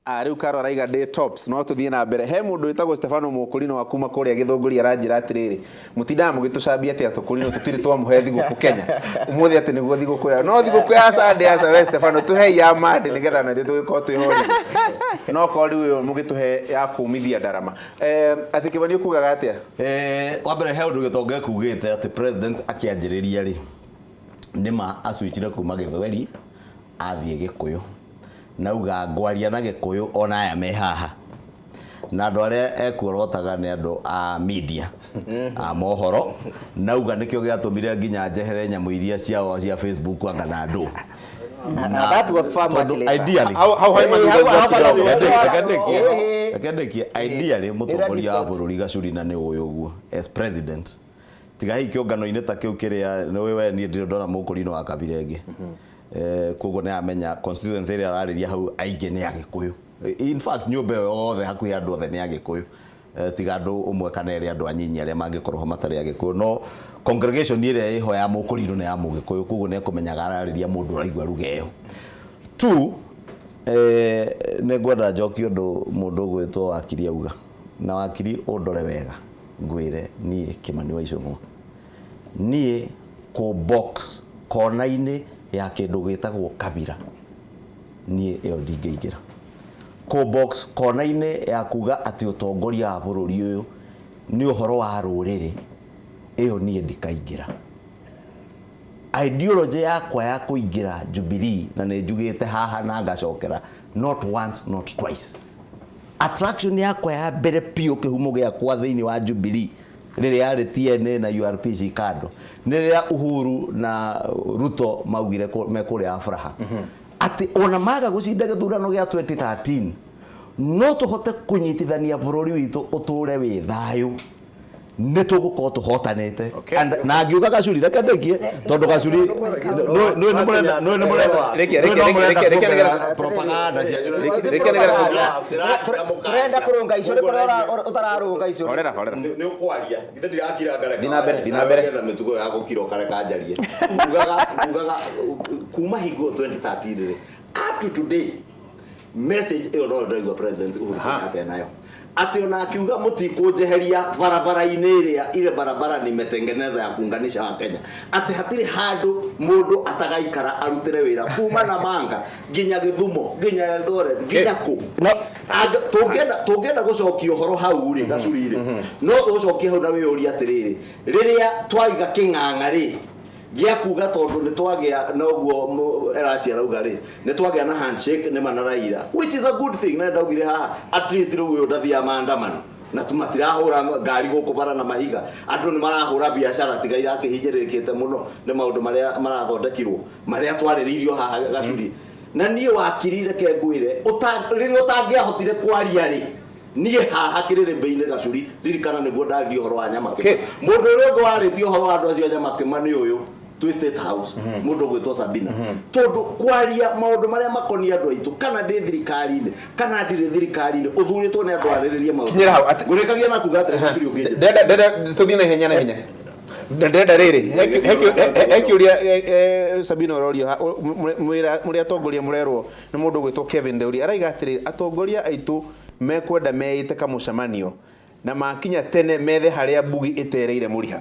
Ah, rĩu Karo araiga ndĩ tops no tũthiĩ na mbere. He mũndũ wĩtagwo Stefano Mũkũrinũ wa kuma kũrĩa Gĩthũngũri aranjĩra atĩrĩrĩ, mũtindaga mũgĩtũcambia atĩ atũkũrinũ tũtirĩ twamũhe thigũkũ Kenya. Ũmũthĩ atĩ nĩguo thigũkũ yao. No thigũkũ ya Sunday aca we Stefano tũhei ya Monday nĩgetha na ithuĩ tũgĩkorwo twĩ holiday. No korwo rĩu ĩyo mũgĩtũhe ya kũmithia ndarama. Eh, atĩ Kĩmani ũkugaga atĩa? Wa mbere he ũndũ gĩtonga ekugĩte atĩ president akĩanjĩrĩria rĩ nĩma acwĩchire kuma gĩthweri athiĩ gĩkũyũ nauga ngwaria na gĩkũyũ ona aya me haha na andũ arĩa ekuorotaga nĩ andũ a media a mohoro nauga nĩkĩo gĩatũmire nginya njehere nyamũ iria ciao cia Facebook anga na andũ. Na that was far much tondũ later. ideally Hau hau haima Eh, thutha hau- kidogo. hau- Reke ndĩkie. Eh, eh. Reke ndĩkie. Ideally mũtongoria wa distort. bũrũri Gacuri na nĩ ũĩ ũguo as president tiga hihi kĩũngano-inĩ ta kĩu kĩrĩa nĩ ũĩ we niĩ ndirĩ ndona mũkũrinũ wa kabira ĩngĩ. Koguo nĩ amenya constituency ĩrĩa ararĩria hau aingĩ nĩ Agĩkũyũ. In fact nyũmba ĩyo yothe hakuhĩ andũ othe nĩ Agĩkũyũ. Tiga andũ ũmwe kana erĩ andũ anyinyi arĩa mangĩkorwo ho matarĩ Agĩkũyũ. No congregation ĩrĩa ĩho ya mũkũrinũ nĩ ya mũgĩkũyũ koguo nĩ ekũmenyaga ararĩria mũndũ ũraigua ruga ĩyo. Two, nĩ ngwenda njokie ũndũ mũndũ ũgwĩtwo Wakiri auga. Na Wakiri ũndore wega ngwĩre niĩ Kĩmani wa Icũng'wa. Niĩ kũ box kona-inĩ ya kĩndũ gĩtagwo kabira niĩ ĩyo ndingĩingĩra. Kũ box kona-inĩ ya kuga atĩ ũtongoria wa bũrũri ũyũ nĩ ũhoro wa rũrĩrĩ ĩyo niĩ ndikaingĩra. Ideology yakwa ya kũingĩra Jubilee na nĩ njugĩte haha na ngacokera not once not twice. Attraction yakwa ya mbere biũ kĩhumo gĩakwa thĩinĩ wa Jubilee rĩrĩa yarĩ TNA na URP ci kando nĩ rĩrĩa Uhuru na Ruto maugire me kũrĩa Afraha atĩ ona maga gũcinda gĩthurano gĩa 2013 no tũhote kũnyitithania bũrũri witũ ũtũre wĩ thayũ nĩ tũgũkorwo tũhotanĩte. And na ngiuga Gacuri reke ndĩkie tondũ Gacuri nĩ nĩ mũrenda nĩ nĩ mũrenda Rekia, nĩ rekia, no mũrenda rekia, rekia, kuongerera propaganda cianyu. Rekia, rekia. Turenda kurunga icũrĩ kũrĩa ũtararũnga icũrĩ. Horera, horera. Nĩ ũkwaria ithe ndirakira ngareka. Thiĩ na mbere, thiĩ na mbere. Na mĩtugo ya gũkira ũkareka njarie. Ngugaga kuma hingo 2013 rĩ up to today message ĩyo no ndaigua President Uhuru Kenyatta enayo atĩ ona akiuga mũtikũnjeheria barabara-inĩ ĩrĩa ile barabara nimetengeneza ya kuunganisha wa Kenya atĩ hatirĩ handũ mũndũ atagaikara arutĩre wĩra kuma Namanga nginya Gĩthumo nginya Eldoret nginya kũ. Tũngĩenda gũcokia ũhoro hau rĩ Gacuri rĩ no tũũcokie hau na wĩyũrie atĩrĩrĩ rĩrĩa twaiga kĩng'ang'a rĩ gĩa kuga tondũ nĩ twagĩa na ũguo Elachi arauga rĩ nĩ twagĩa na handshake nĩ ma na Raila which is a good thing na ndaugire haha at least rĩu ũyũ ndathiaga maandamano na matirahũra ngari gũkũ bara na mahiga andũ nĩ marahũra biacara tiga irakĩhinyĩrĩrĩkĩte mũno nĩ maũndũ marĩa marathondekirwo marĩa twarĩrĩirio haha Gacuri na niĩ wakiri reke ngwĩre rĩrĩa ũtangĩahotire kwaria rĩ niĩ haha kĩrĩrĩmbĩ-inĩ Gacuri ririkana nĩguo ndaririe ũhoro wa Nyamakĩma. Mũndũ ũrĩa ũngĩ warĩtie ũhoro wa andũ acio a Nyamakĩma nĩ ũyũ twĩ State House mũndũ ũgwĩtwo Sabina tondũ kwaria maũndũ marĩa makoniĩ andũ aitũ kana ndĩ thirikari-inĩ kana ndirĩ thirikari-inĩ ũthurĩtwo nĩ andũ arĩrĩrie maũndũ. Kinyĩra hau, Ngũrĩkagia na kuga atĩrĩ Gacuri ũngĩnjĩta. Ndĩrenda tũthiĩ na ihenya na ihenya. Ndĩrenda rĩrĩ he kĩũria Sabina ũrorio mũrĩ atongoria mũrerwo nĩ mũndũ ũgwĩtwo Kevin Theuri araiga atĩrĩrĩ atongoria aitũ mekwenda meĩte kamũcemanio na makinya tene methe harĩa mbugi ĩtereire mũriha.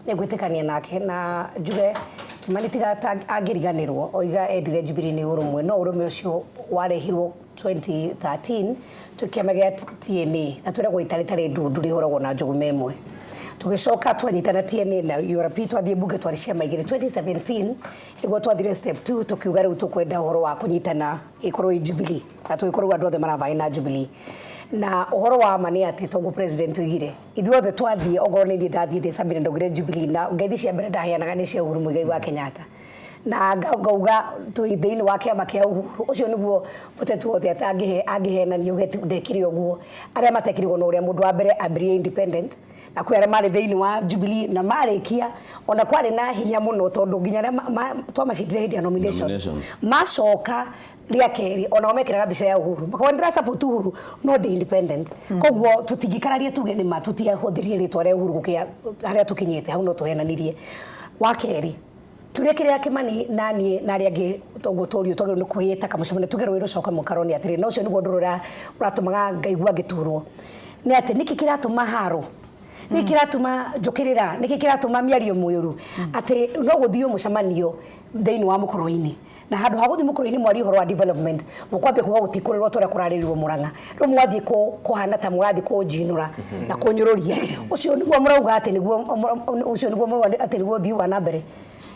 Nĩngwĩtĩkania nake na njuge Kimani tiga ta angĩriganĩrwo oiga endire Jubilee nĩ ũrũmwe no ũrũmwe ũcio warehirwo 2013 twĩ kĩama gĩa TNA na twĩragwo ita rĩtarĩ ndundu rĩhũragwo na njũgũma ĩmwe tũgĩcoka twanyitana TNA na URP twathiĩ mbunge twarĩ ciama igĩrĩ 2017 nĩguo twathire step 2 tũkiuga rĩu tũkwenda ũhoro wa kũnyitana ĩkorwo ĩ Jubilee na tũgĩkorwo andũ othe maravaĩ na Jubilee na ũhoro wa ma nĩ atĩ toguo president oigire ithuothe twathiĩ okorwo nĩ niĩ ndathiĩ ndĩ Sabina ndaugire Jubilee na ngeithi cia mbere ndaheanaga nĩ cia Uhuru Muigai wa Kenyatta na ngauga twĩ thĩinĩ wa kĩama kĩa Uhuru ũcio nĩguo mũteti wothe atangĩhe angĩhenania uge ndekire ũguo arĩa matekire ũguo no ũrĩa mũndũ wa mbere ambirie independent na kwĩ arĩa marĩ thĩinĩ wa Jubilee na marĩkia ona kwarĩ na hinya mũno tondũ nginya arĩa twamacindire hĩndĩ ya nomination macoka rĩa kerĩ onao mekĩraga mbica ya Uhuru makoga ndĩra support Uhuru no ndĩ independent koguo tũtingĩkararia tuge nĩ ma tũtiahũthĩrire rĩtwa rĩa Uhuru gũkĩa harĩa tũkinyĩte hau no tũhenanirie. Wa kerĩ Kĩũria kĩrĩa Kĩmani na niĩ na arĩa angĩ ũguo tũrio twagĩrĩirwo nĩ kwĩĩta kamũcemanio tuge rũĩ rũcoke mũkaro nĩ atĩrĩrĩ, na ũcio nĩguo ũndũ ũrĩa ũratũmaga ngaigua ngĩturwo nĩ atĩ nĩkĩ kĩratũma haro, nĩkĩ kĩratũma njũkĩrĩra, nĩkĩ kĩratũma mĩario mũyũru atĩ no gũthiĩ mũcemanio thĩinĩ wa mũkũrũ-inĩ, na handũ ha gũthiĩ mũkũrũ-inĩ mwarie ũhoro wa development, mũkwambia kuga gũtikũrĩrwo ta ũrĩa kũrarĩrirwo Mũrang'a. Rĩu mwathiĩ kũhana ta mũrathiĩ kũnjinũra na kũnyũrũria. Ũcio nĩguo mũrauga atĩ nĩguo, ũcio nĩguo mũrauga atĩ nĩguo ũthii wa na mbere,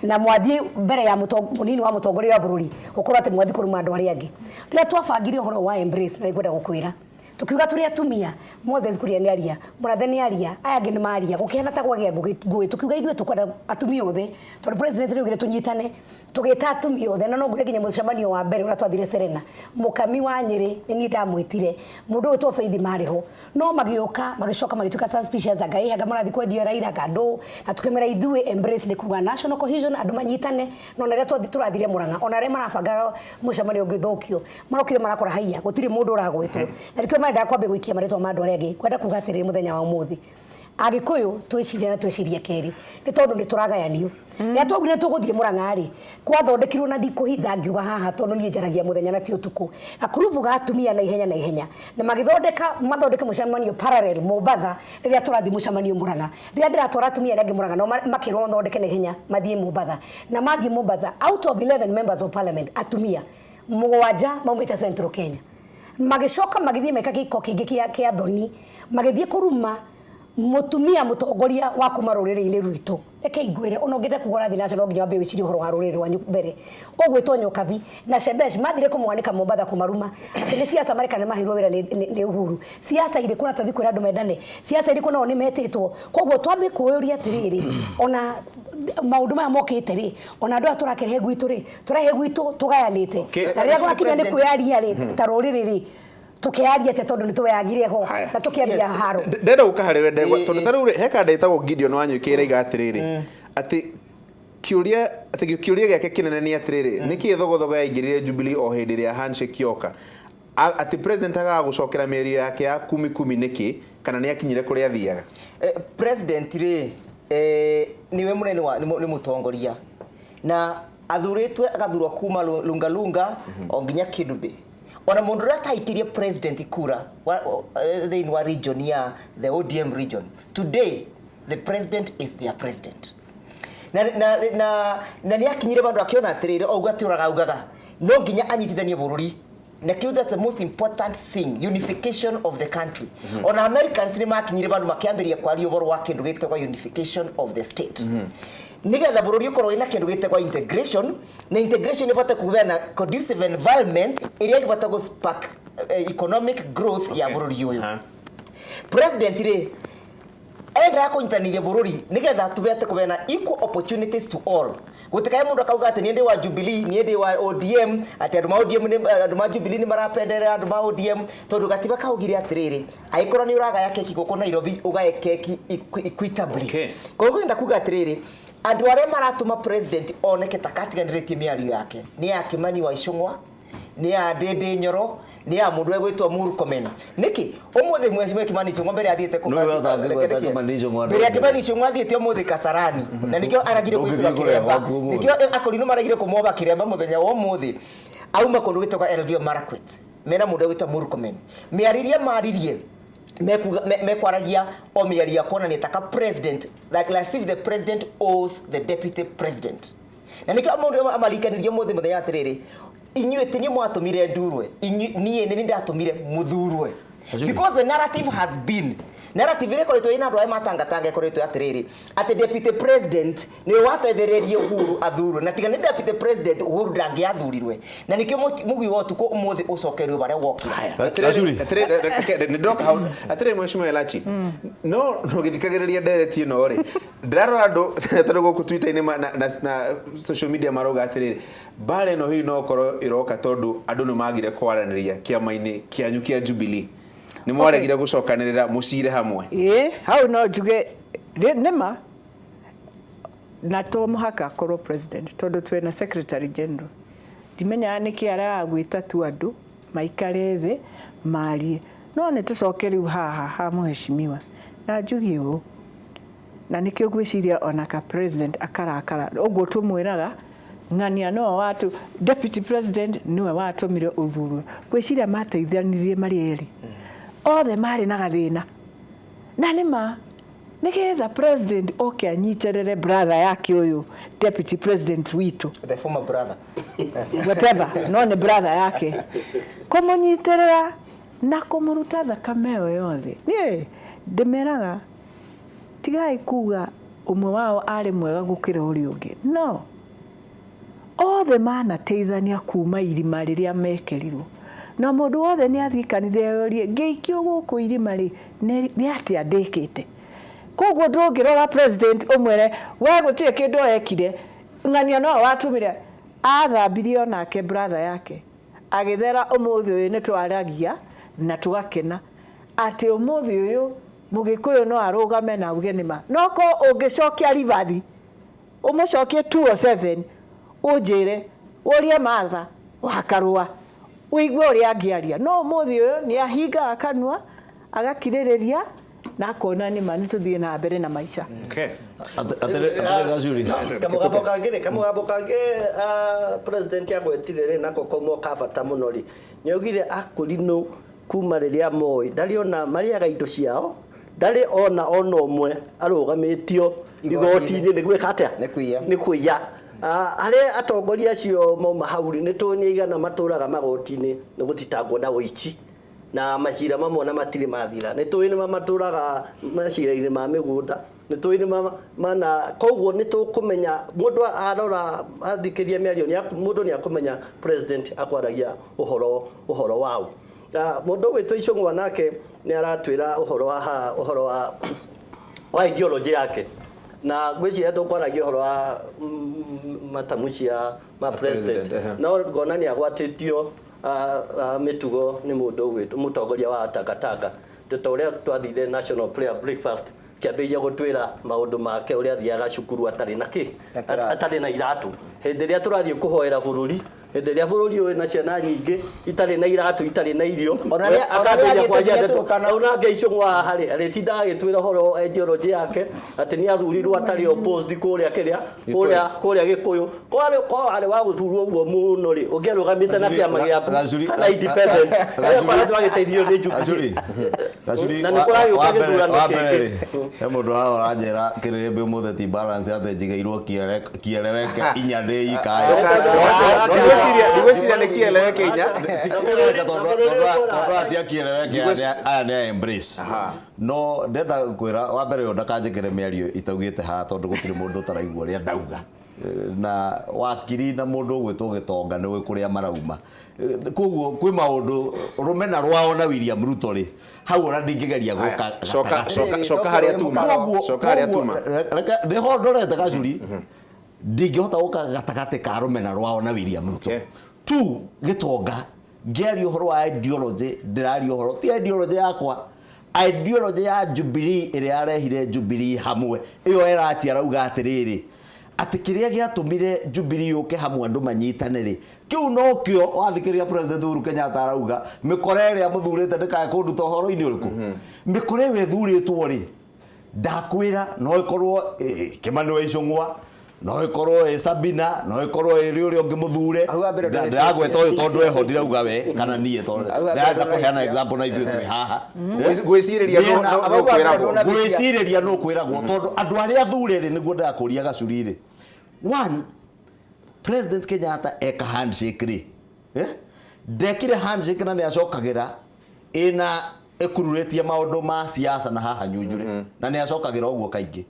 na mwathiĩ mbere ya mũnini wa mũtongoria wa bũrũri gũkorwo atĩ mwathiĩ kũruma andũ arĩa angĩ. Rĩrĩa twabangire ũhoro wa embrace, na nĩngwenda gũkwĩra, tukiuga tũrĩ atumia, Moses Kuria nĩ aria, Mũrathe nĩ aria, aya angĩ nĩ maria, gũkĩhana ta kwagĩa ngũĩ, tukiuga ithuĩ tũkwenda atumia othe, tondũ president nĩ augire tũnyitane, tũgĩta atumia othe, na no ngwĩre nginya mũcemanio wa mbere ũrĩa twathire Serena, mũkami wa Nyĩrĩ nĩ niĩ ndamwĩtire, mũndũ ũyũ Faith marĩ ho, no magĩũka magĩcoka magĩtuĩka suspicious, anga ĩ anga marathiĩ kwendia Raila, anga ndũ, na tũkĩmera ithuĩ embrace nĩ kuga national cohesion, andũ manyitane, no na rĩrĩa twathiĩ tũrathire Mũrang'a, ona arĩa marabangaga mũcemanio ũngĩthũkio, marokire marakora haiya, gũtirĩ mũndũ ũragwetwo, na nĩkĩo marendaga kwambia gũikia marĩtwa ma andũ arĩa angĩ. Kwenda kuga atĩrĩrĩ, mũthenya wa ũmũthĩ Agĩkũyũ twĩcirie na twĩcirie kerĩ, nĩ tondũ nĩ tũragayanio. Rĩrĩa twaugire tũgũthiĩ Mũrang'a rĩ, kwathondekirwo na ndikũhitha ngiuga haha tondũ niĩ njaragia mũthenya na ti ũtukũ, gakurubu ga atumia na ihenya na ihenya, na magĩthondeka mathondeke mũcemanio parallel Mombatha rĩrĩa tũrathiĩ mũcemanio Mũrang'a. Rĩrĩa ndĩratwara atumia arĩa angĩ Mũrang'a, nao makĩrwo mathondeke na ihenya mathiĩ Mombatha. Na mathiĩ Mombatha, out of 11 members of parliament atumia 7 maumĩte Central Kenya. Magĩcoka magĩthiĩ meka gĩko kĩngĩ kĩa thoni, magĩthiĩ kũruma mũtumia mũtongoria wa kuma rũrĩrĩ-inĩ rwitũ. Reke ngwĩre, ona ũngĩenda kuga ũrathiĩ national no nginya wambe wĩcirie ũhoro wa rũrĩrĩ rwanyu mbere. Ũgwĩtwo Nyokabi na Shebesh mathire kũmwanĩka Mombatha kũmaruma atĩ nĩ siasa mareka nĩ maheirwo wĩra nĩ Uhuru. Siasa irĩkũ na twathi kwĩra andũ mendane? Siasa irĩkũ nao nĩ metĩtwo? Koguo twambe kwĩyũria atĩrĩrĩ, ona maũndũ maya mokĩte rĩ, ona andũ aya tũrakĩrehe gwitũ rĩ, tũrahe gwitũ tũgayanĩte. Na rĩrĩa gwakinya nĩ kwĩyaria rĩ, ta rũrĩrĩ rĩ, tukiaria atĩa tondũ nĩ tweyagire ho na tukiambia haro. Ndenda gũka harĩ we Ndegwa, tondũ ta rĩu rĩ, he kanda ĩtagwo Gideon Wanyũkĩ ĩraiga atĩrĩrĩ, atĩ kĩũria, atĩ kĩũria gĩake kĩnene nĩ atĩrĩrĩ, nĩkĩ thogothogo yaingĩrire Jubilee o hĩndĩ ĩrĩa handshake yoka? Atĩ president agaga gũcokera mĩario yake ya kumi kumi nĩkĩ, kana nĩ akinyire kũrĩa athiaga? President rĩ, niwe mũnene wa, nĩ mũtongoria, na athurĩtwe agathurwo kuma Lungalunga o nginya Kidube. Ona mũndũ ũrĩa ataikĩrie president kura thĩinĩ wa region ya the ODM region, today the president is their president. Na nĩ akinyire bandũ akiona atĩrĩrĩ, o ũguo atũraga augaga no nginya anyitithanie bũrũri. Na kĩu that's the most important thing, unification of the country. Ona Americans nĩ makinyire bandũ makĩambĩrĩria kwaria ũhoro wa kĩndũ gĩtagwo unification of the state. Nĩgetha bũrũri ũkorwo wĩna kĩndũ gĩtagwo integration, na integration ĩbote kũgĩa na conducive environment ĩrĩa ĩngĩbota gũ spark economic growth ya bũrũri ũyũ. President rĩ, endaga kũnyitanithia bũrũri nĩgetha tũbete kũgĩa na equal opportunities to all. Gũtikae mũndũ akauga atĩ niĩ ndĩ wa Jubilee, niĩ ndĩ wa ODM, atĩ andũ ma ODM nĩ, andũ ma Jubilee nĩ marapenderera andũ ma ODM, tondũ gatiba kaugire atĩrĩrĩ, angĩkorwo nĩ ũragaya keki gũkũ Nairobi, ũgaye keki equitably. Koguo ngwenda kuga atĩrĩrĩ, andũ arĩa maratũma president oneke ta katiganĩrĩtie mĩario yake nĩ ya Kimani wa Ichung'wa, nĩ ya Ndindi Nyoro, nĩ ya mũndũ egwĩtwo Murkomen. Nĩkĩ ũmũthĩ mweci Kimani Ichung'wa mbere athiĩte kũ- Nĩwe ũratangĩgweta Kimani Ichung'wa mbere ya Kimani Ichung'wa athiĩte ũmũthĩ Kasarani, na nĩkĩo aragire Ndũngĩthiĩ gwĩkĩra kũrĩa kĩremba. gwaku ũmũthĩ. Nĩkĩo akorinũ maragire kũmwoba kĩremba mũthenya wa ũmũthĩ. Auma kũndũ gwĩtagwo Elgeyo Marakwet, mena mũndũ egwĩtwo Murkomen. Mĩarĩrie maririe mekwaragia o mĩario ya kuonania taka president, like as if the president owes the deputy president. Na nĩkĩo mũndũ amarikanirie ũmũthĩ mũthenya atĩrĩrĩ, inyuĩ ti niĩ mwatũmire ndurwe, niĩ nĩ niĩ ndatũmire mũthurwe. Because the narrative has been, narrative ĩrĩa ĩkoretwo ĩna andũ arĩa matangatanga ĩkoretwo atĩrĩrĩ, atĩ deputy president nĩwe wateithĩrĩirie Uhuru athurwe, na tiga nĩ deputy president Uhuru ndangĩathurirwe. Na nĩkĩo mũgwi wa ũtukũ ũmũthĩ ũcokerio barĩa wokire. Atĩrĩrĩ, nĩ ndoka hau. Atĩrĩrĩ, Mheshimiwa Elachi, no ũgĩthikagĩrĩria ndereti ĩno rĩ, ndĩrarora andũ tondũ gũkũ Twitter-inĩ na social media marauga atĩrĩrĩ, mbara ĩno hihi no ũkorwo ĩroka tondũ andũ nĩ magire kwaranĩria kĩama-inĩ kĩanyu kĩa Jubilee. Nĩ mwaregire gũcokanĩrĩra mũcire hamwe. Ĩĩ, hau no njuge nĩma, na to mũhaka akorwo president tondũ twĩna secretary general. Ndimenyaga nĩkĩ araga gwĩta tu andũ maikare thĩ marie. No nĩ tũcoke rĩu haha ha mũheshimiwa na njuge ũũ, Na nĩkĩo ngwĩciria ona ka president akarakara ũguo tũmwĩraga ng'ania no watu deputy president niwe watũmire ũthurwo. Ngwĩciria mateithanirie marĩ erĩ othe marĩ na gathĩna, na nĩma nĩgetha president oke anyitĩrĩre brother yake ũyũ deputy president witũ, the former brother, whatever, no nĩ brother yake, kũmũnyitĩrĩra na kũmũruta thakame ĩyo yothe. Niĩ ndĩmeraga tigai kuga ũmwe wao arĩ mwega gũkĩra ũrĩa ũngĩ, no othe manateithania kuma irima rĩrĩa mekĩrirwo. Na mũndũ wothe nĩ athiĩ kanitha eyũrie, ngĩikio gũkũ irima rĩ, nĩ atĩa ndĩkĩte? Koguo ndũngĩrora president ũmwĩre we gũtirĩ kĩndũ ekire, ng'ania no watũmire. Athambirie onake brother yake agĩthera. Ũmũthĩ ũyũ nĩ twaragia na tũgakena atĩ ũmũthĩ ũyũ Mũgĩkũyũ no arũgame na auge nĩma. No ko ũngĩcokia ribathi ũmũcokie 207, ũnjĩre ũrie Martha wa Karũa ũigue ũrĩa angĩaria. No ũmũthĩ ũyũ nĩ ahingaga kanua, agakirĩrĩria na akona nĩma nĩ tũthiĩ na mbere na maica. Okay. Atĩrĩ Gacuri. Kamũgambo kangĩ rĩ, kamũgambo kangĩ, president agwetire rĩ, nako kauma ka bata mũno rĩ, nĩ augire akũrinũ kuma rĩrĩa Moi ndarĩ ona marĩaga indo ciao, ndarĩ ona ũmwe arũgamĩtio igoti-inĩ nĩ gwĩka atĩa? Nĩ kũiya. Nĩ kũiya. Arĩa atongoria acio mauma hau rĩ, nĩ tũĩ nĩ aigana matũraga magoti-inĩ nĩ gũthitangwo na ũici na macira mamwe na matirĩ mathira. Nĩ tũĩ nĩ matũraga macira-inĩ ma mĩgũnda, nĩ tũĩ nĩ mana. Koguo nĩ tũkũmenya mũndũ arora athikĩria mĩario mũndũ nĩ akũmenya president akwaragia ũhoro wao. Mũndũ ũgwĩtwo Icũng'wa nake nĩ aratwĩra ũhoro wa haha, ũhoro wa ideology yake, na ngwĩciria tũkwaragia ũhoro wa matamuci ya ma president, no ngona nĩ agwatĩtio mĩtugo nĩ mũndũ ũgwĩtwo mũtongoria wa Tangatanga, ta ũrĩa twathire National Prayer Breakfast kĩambĩrĩria gũtwĩra maũndũ make ũrĩa athiaga cukuru atarĩ na kĩ, atarĩ na iratũ. Hĩndĩ ĩrĩa tũrathiĩ kũhoera bũrũri, hĩndĩ ĩrĩa bũrũri ũyũ na ciana nyingĩ itarĩ na iratũ, itarĩ na irio, akambĩrĩria kwaria ndeto. Onake Icũng'wa haha rĩ, arĩtindaga agĩtwĩra ũhoro ideology yake atĩ nĩ athurirwo atarĩ opposed kũrĩa kĩrĩa kũrĩa Gĩkũyũ. Korwo arĩ wa gũthurwo ũguo mũno rĩ, ũngĩarũgamĩte na kĩama gĩaku kana independent, ũrĩa twagĩteithio nĩ Jubilee. Gacuri, Na nĩ kũragĩũka gĩthurano kĩngĩ. He mũndũ haha ũranjĩra kĩrĩmbĩ ũmũthĩ ti balance, atĩ njigĩirwo kieleweke inya ndĩ ikaĩ. Ndigwĩciria nĩ kieleweke inya. Tondũ atia kieleweke aya nĩ embrace. No ndenda kwĩra wa mbere ũyũ ndakanjĩkĩre mĩario itaugĩte haha, tondũ gũtirĩ mũndũ ũtaraigua ũrĩa ndauga. Na wakiri na mũndũ ũgwĩtwo Gĩtonga nĩ ũĩ kũrĩa marauma. Koguo kwĩ maũndũ rũmena rwao na William Ruto rĩ, hau ona ndingĩgeria gũka. Coka harĩa tuma. Coka harĩa tuma. Nĩho ndorete Gacuri, ndingĩhota gũka gatagatĩ ka rũmena rwao na William Ruto. Tu Gĩtonga ngĩaria ũhoro wa ideology, ndĩraria ũhoro ti ideology yakwa, ideology ya Jubilee ĩrĩa yarehire Jubilee hamwe. Ĩyo ĩrachi arauga atĩrĩrĩ, atĩ kĩrĩa gĩatũmire Jubilee yũke hamwe andũ manyitane rĩ, kĩu nokĩo wathikĩrĩria President Uhuru Kenyatta arauga mĩkora ĩrĩa mũthurĩte ndĩkae kũnduta ũhoro-inĩ ũrĩkũ. Mĩkora ĩyo ĩthurĩtwo rĩ, ndakwĩra no ĩkorwo Kĩmani wa Icũng'wa, no ĩkorwo ĩ Sabina, no ĩkorwo ĩrĩ ũrĩa ũngĩ mũthure. Ndĩragweta ũyũ tondũ eho, ndirauga we kana niĩ, tondũ ndĩrenda kũheana example na ithuĩ twĩ haha. Gwĩcirĩria no kwĩragwo. Gwĩcirĩria no kwĩragwo, tondũ andũ arĩa athure rĩ, nĩguo ndĩrakũria Gacuri rĩ. One, President Kenyatta eka handshake rĩ, ndekire handshake na nĩ acokagĩra ĩna ĩkururĩtie maũndũ ma siasa na haha nyunjure, na nĩ acokagĩra ũguo kaingĩ.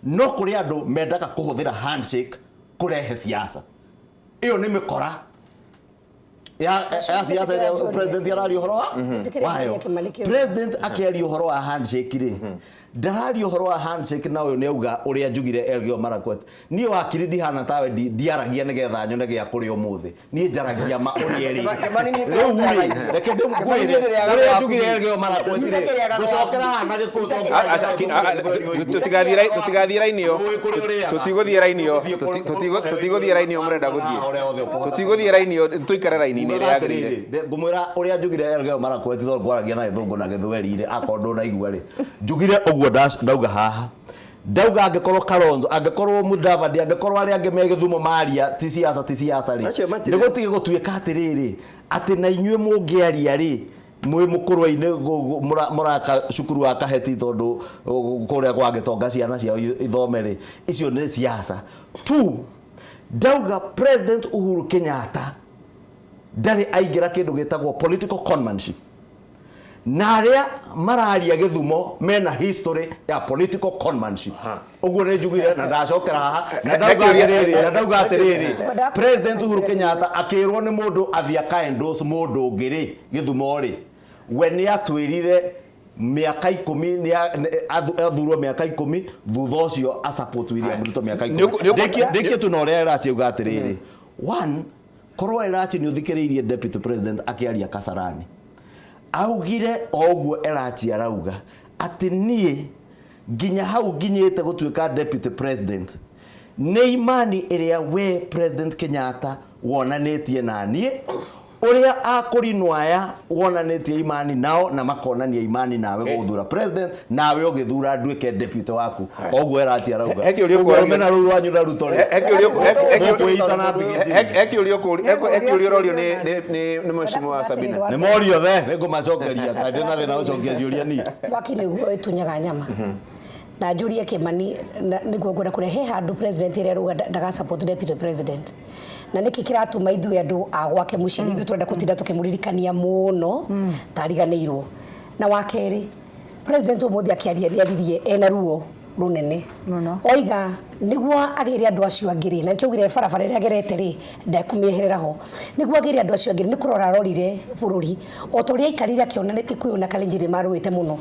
No kũrĩ andũ mendaga kũhũthĩra handshake kũrehe siasa. Ĩyo nĩ mĩkora ya siasa ĩrĩa president araria ũhoro wa wayo. President akĩaria ũhoro wa handshake rĩ, ndararia ũhoro wa handshake na ũyũ nĩ auga ũrĩa njugire Elgeyo Marakwet. Niĩ wakiri ndihana tawe, ndiaragia nĩgetha nyone gĩa kũrĩa ũmũthĩ. Niĩ njaragia ma ũrĩa ĩrĩ. Rĩu rĩ, reke ndĩmkwĩre ũrĩa njugire Elgeyo Marakwet rĩ, ngũcokera haha na Gĩkũyũ tondũ Tũtigathiĩ raini ĩyo. Tũtigũthiĩ raini ĩyo. Tũtigũthiĩ raini ĩyo mũrenda gũthiĩ. Tũtigũthiĩ raini ĩyo, tũikare raini-inĩ ĩrĩa yagĩrĩire. Ngũmwĩra ũrĩa njugire Elgeyo Marakwet tondũ ngwaragia na Gĩthũngũ na Gĩthweri rĩ, akorwo ndũnaigua rĩ, njugire ũguo ndauga haha. Ndauga angĩkorwo Kalonzo, angĩkorwo Mudavadi, angĩkorwo arĩa angĩ me Gĩthumo maria ti siasa, ti siasa rĩ, Acio matirĩ. nĩ gũtige gũtuĩka atĩrĩrĩ atĩ na inyuĩ mũngĩaria rĩ mwĩ mũkũrwe-inĩ mũraka cukuru wa Kaheti tondũ kũrĩa kwa Gĩtonga ciana ciao ithome rĩ, icio nĩ siasa. Two, ndauga President Uhuru Kenyatta ndarĩ aingĩra kĩndũ gĩtagwo political conmanship, na arĩa mararia Gĩthumo mena history ya political conmanship. Ũguo nĩ njugire na ndacokera haha na ndauga atĩrĩrĩ, na ndauga atĩrĩrĩ, President Uhuru Kenyatta akĩrwo nĩ mũndũ athiĩ aka endorse mũndũ ũngĩ rĩ Gĩthumo rĩ, we nĩ atwĩrire mĩaka 10 nĩ athurwo mĩaka 10 thutha ũcio a support William Ruto mĩaka 10. Ndĩkie tu na ũrĩa Elachi auga atĩrĩrĩ, one, korwo Elachi nĩ ũthikĩrĩirie deputy president akĩaria Kasarani, augire o ũguo Elachi arauga atĩ niĩ nginya hau nginyĩte gũtuĩka deputy president nĩ imani ĩrĩa we President Kenyatta wonanĩtie na niĩ, ũrĩa akũrinwo aya wonanĩtie imani nao na makonania imani nawe gũthura president, nawe ũgĩthura nduĩke deputy waku, oguo Elachi arauga. He kĩũria Ũguo ũkũragia. rũmena rũu rwanyu na Ruto rĩ, He kĩũria mũkwĩita na mbigiti. he kĩũria he kĩũria ũrorio nĩ mheshimiwa Sabina. Nĩ morio the nĩ ngũmacokeria kaĩ na thĩna gũcokia ciũria niĩ. Mwaki nĩguo ĩtunyaga nyama na njũrie Kĩmani nĩguo ngwenda kũrehe handũ president ĩrĩa arauga ndaga support deputy president, na nĩkĩ kĩratũma ithuĩ andũ a gwake mũciĩ ithuĩ tũrenda kũtinda tũkĩmũririkania mũno tariganĩirwo. Na wa kerĩ, president ũmũthĩ akĩaria nĩ aririe ena ruo rũnene. Mũno. Oiga nĩguo agĩre andũ acio angĩ rĩ, na nĩkĩo augire barabara ĩrĩa agerete rĩ ndekũmĩeherera ho, nĩguo agĩre andũ acio angĩ nĩ kũrora arorire bũrũri o ta ũrĩa aikarire akĩona nĩ Kikuyu na Kalenjin marũĩte mũno,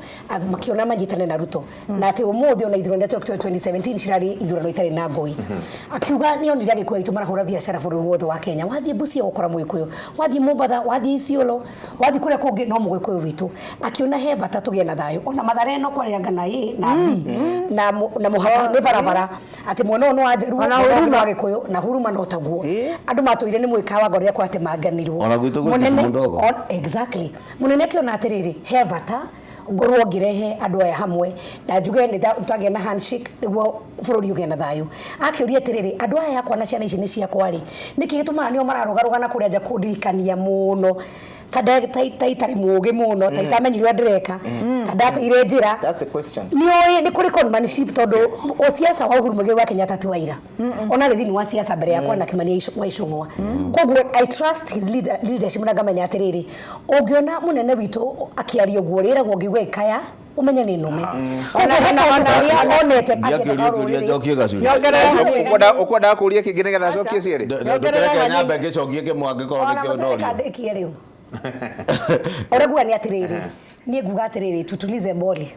makĩona manyitane na Ruto, na atĩ ũmũthĩ ona ithurano iria 2017 cirarĩ ithurano itarĩ na ngũi. Akiuga nĩ onire Agĩkũyũ aitũ marahũra biacara bũrũri wothe wa Kenya, wathiĩ Busia ũgũkora Mũgĩkũyũ, wathiĩ Mombatha, wathiĩ Isiolo, wathiĩ kũrĩa kũngĩ no Mũgĩkũyũ witũ. Akiona he bata tũgĩe na thayũ ona Mathare no kwarĩranga na A na B na mũhaka nĩ barabara atĩ mwena ũyũ nĩ wa Njaruo, Ona mwena ũyũ nĩ Huruma. wa Gĩkũyũ, na Huruma no taguo. Andũ matũire nĩ mwĩka wa ngoro rĩrĩa kwatemanganirwo. Ona gwitũ gwĩ Mũnene- Kisumu ndogo. Exactly, mũnene akĩona atĩrĩrĩ he bata ngorwo ngĩrehe andũ aya hamwe na njuge nĩ twagĩa na handshake nĩguo bũrũri ũgĩe na thayũ. Akĩũria atĩrĩrĩ, andũ aya akwa na ciana ici nĩ ciakwa rĩ, nĩkĩ gĩtũmaga nĩo mararũgarũga na kũrĩa nja kũndirikania mũno ta ta itarĩ mũũgĩ mũno, ta itamenyire ũrĩa ndĩreka, ta ndateire njĩra? That's the question. Nĩ nĩ kũrĩ conmanship tondũ ũciaca wa Uhuru Muigai wa Kenyatta ti waira ona rĩ thĩinĩ wa siasa mbere yakwa na Kimani wa Ichung'wa. Koguo I trust his leadership na ngamenya atĩrĩrĩ, ũngĩona mũnene witũ akĩaria ũguo rĩragwo ũngĩigua ĩkaya ũmenye nĩ nũme. Koguo he kaũndũ karĩa onete Ndiakĩũria akĩenda kĩũria rũrĩrĩ. njokie gacuria. Ũkwendaga kũria kĩngĩ nĩgetha acokie cierĩ? Ndũkĩreke nyambe ngĩcokie kĩmwe angĩkorwo Ona nĩkĩo mũtareka ndorio. ndĩkie rĩu. Ũrĩa nguga nĩ atĩrĩrĩ, niĩ nguga atĩrĩrĩ, tutulize boli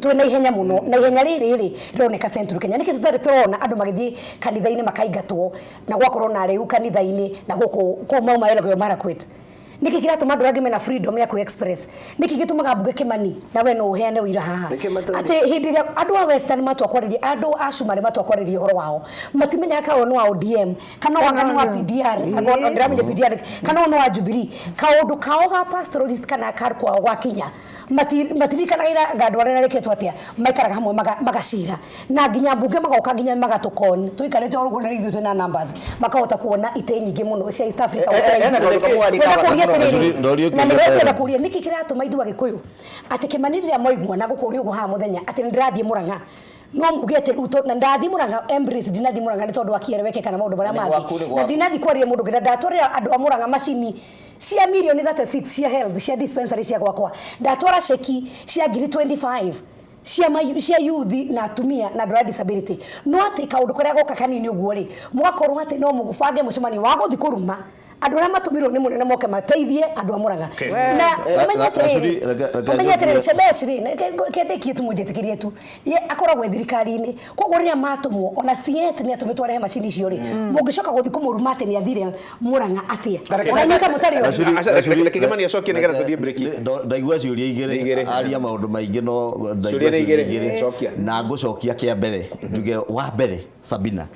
twĩna ihenya mũno, na ihenya rĩrĩ rĩ rĩroneka Central Kenya. Nĩkĩ tũtarĩ tũrona andũ magĩthiĩ kanitha-inĩ makaingatwo na gwakorwo na rĩu kanitha-inĩ na gũkũ kũu Mau Elgeyo Marakwet? Nĩkĩ kĩratũma andũ arĩa angĩ mena freedom ya kwĩ-express? Nĩkĩ gĩtũmaga mbunge Kĩmani, na we no ũheane ũira haha, Nĩkĩ matarĩ- atĩ hĩndĩ ĩrĩa andũ a Western matua kwarĩria, andũ a Cumarĩ matua kwarĩria ũhoro wao, matimenyaga kana ũyũ nĩ wa ODM kana wanga nĩ wa PDR, ndĩramenya PDR kana ũyũ nĩ wa Jubilee. Kaũndũ kao ga pastoralist kana ka kwao gwakinya matiririkanaga ira andũ arĩa narĩkĩtwo atĩa maikaraga hamwe magacira na nginya mbunge magoka nginya magatũkon tũikarĩte o ũguo na ithuĩ twĩna numbers makahota kuona itĩ nyingĩ mũno cia East Africa. Hena kaũndũ kamwe Ngwenda arikaga kũria mũno. atĩrĩrĩ, Ndorio na kĩũria nĩguo ngwenda Terence. kũria nĩkĩ kĩratũma ithuĩ Agĩkũyũ atĩ Kĩmani rĩrĩa moigua na gũkũria ũguo haha mũthenya atĩ nĩndĩrathiĩ Mũrang'a, no muge atĩ rĩu na ndathiĩ Mũrang'a embrace, ndinathiĩ Mũrang'a nĩ tondũ wa kĩereweke kana maũndũ marĩa Nĩ gwaku, nĩ mangĩ, na gwaku. ndinathiĩ kwaria mũndũ ũngĩ, na ndatwarĩra andũ a Mũrang'a macini cia mirioni 36 cia health, cia dispensary cia gwakwa, ndatwara ceki cia ngiri 25 cia youth na atumia na andũ a disability, no atĩ kaũndũ karĩa goka kanini ũguo rĩ mũgakorwo atĩ no mũbange mũcemanio wa gũthiĩ kũruma andũ arĩa matũmirwo nĩ mũnene moke mateithie andũ a Mũrang'a. Na ũmenye atĩrĩrĩ, ũmenye atĩrĩrĩ, Shebesh rĩ, kendĩkie tu mũnjĩtĩkĩrie tu, ye akoragwo e thirikari-inĩ, koguo rĩrĩa matũmwo ona CS nĩ atũmĩtwo arehe macini icio rĩ, mũngĩcoka gũthiĩ kũmũruma atĩ nĩ athire Mũrang'a atĩa ona inyuĩ ta mũtarĩ o? Aca, reke Kĩmani acokie nĩgetha tũthiĩ break. Ndaigua ciũria Igĩrĩ. igĩrĩ, aria maũndũ maingĩ no ndaigua Ciũria nĩ igĩrĩ. ciũria. Cokia. Na ngũcokia kĩa mbere njuge wa mbere, Sabina,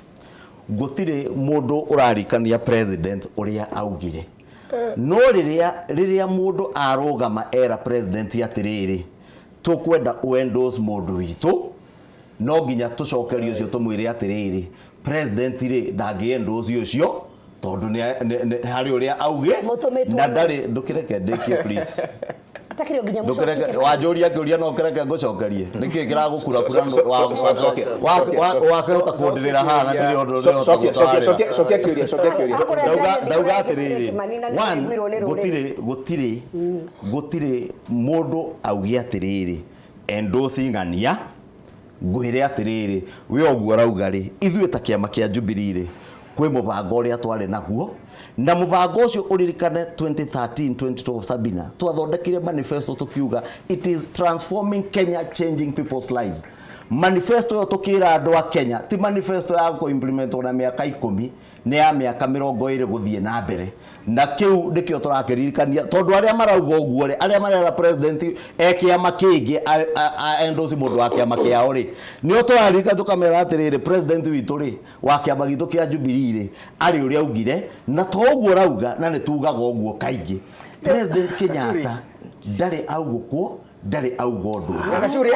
gũtirĩ mũndũ ũrarikania president ũrĩa augire, no rĩrĩa mũndũ arũgama era president atĩrĩrĩ, tũkwenda ũ endorse mũndũ witũ. No nginya tũcokerie ũcio tũmwĩre atĩrĩrĩ, president rĩ ndangĩ endorse ũcio tondũ harĩ ũrĩa auge Mũtũmĩtwo na nũ? Ndarĩ ndũkĩreke ndĩkie, please. Atakĩrĩ o nginya Ndũkĩreke mũcokie. Wanjũria kĩũria no kĩreke ngũcokerie. Nĩkĩ kĩragũkurakura? Wakĩhota kũndĩrĩra haha na ndirĩ ũndũ ũrĩhota gũtarĩra. Cokia kĩũria, cokia kĩũria. Akũrĩa Ndauga Kĩmani atĩrĩrĩ, na nĩ one, aiguirwo nĩ rũrĩrĩ. Gũtirĩ mũndũ auge atĩrĩrĩ endorse ng'ania. Ngwĩre atĩrĩrĩ, we ũguo ũrauga rĩ, ithuĩ ta kĩama kĩa Jubilee rĩ, kwĩ mũbango ũrĩa twarĩ naguo, na mũbango ũcio ũririkane 2013 2012, Sabina, twathondekire manifesto tukiuga it is transforming Kenya, changing people's lives. Manifesto ĩyo tũkĩra andũ a Kenya ti manifesto ya kũ-implement na mĩaka 10, nĩ ya mĩaka 20 gũthiĩ na mbere, na kĩu nĩkĩo tũrakĩririkania, tondũ arĩa marauga ũguo rĩ, arĩa marera president e kĩama kĩngĩ endorse mũndũ wa kĩama kĩao rĩ, nĩo tũraririkana tũkamera atĩrĩrĩ, president witũ rĩ, wa kĩama gitũ kĩa Jubilee rĩ, arĩ ũrĩa augire, na to ũguo ũrauga, na nĩ tugaga ũguo kaingĩ, President Kenyatta ndarĩ augũkwo, ndarĩ auga ũndũ. Gacuri.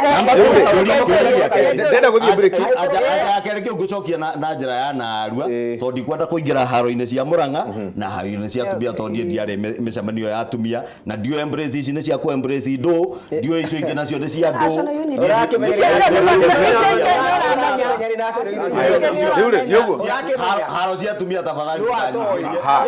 Ndenda gũthiĩ break. Anja kĩu ngũcokia na njĩra ya narua, Ĩĩ. tondũ ndikwenda kũingĩra haro-inĩ cia Mũrang'a na haro-inĩ cia atumia, tondũ niĩ ndiarĩ mĩcemanio ya atumia, na ndiũĩ embrace ici nĩ cia kũ embrace ndũ, ndiũĩ icio ingĩ nacio nĩ cia ndũ. National unity. Rĩu rĩ, nĩ ũguo. Haro cia atumia tafadhali. Aha.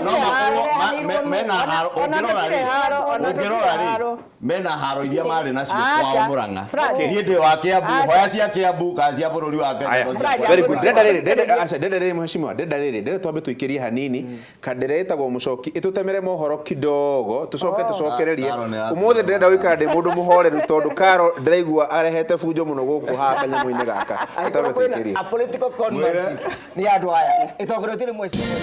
No makorwo mena haro, ũngĩrora rĩ, mena haro iria marĩ nacio kwao Mũrang'a. Niĩ ndĩ wa Kiambu, hoya cia Kiambu kana cia bũrũri wa Kenya, Aya, no cia very good. Ndĩrenda rĩrĩ, ndĩrenda aca, ndĩrenda rĩrĩ, mheshimiwa, ndĩrenda rĩrĩ, ndĩrenda twambe tũikĩrie hanini kandere ĩtagwo mũcoki ĩtũtemere mohoro kidogo, tũcoke tũcokererie. Karo nĩ Ũmũthĩ ndĩrenda gũikara ndĩ mũndũ mũhoreru, tondũ Karo ndĩraigua arehete bunjo mũno gũkũ haha kanyamũ-inĩ gaka. Twambe tũikĩrie. A political conmanship nĩ andũ aya ĩtongoretio nĩ mheshimiwa.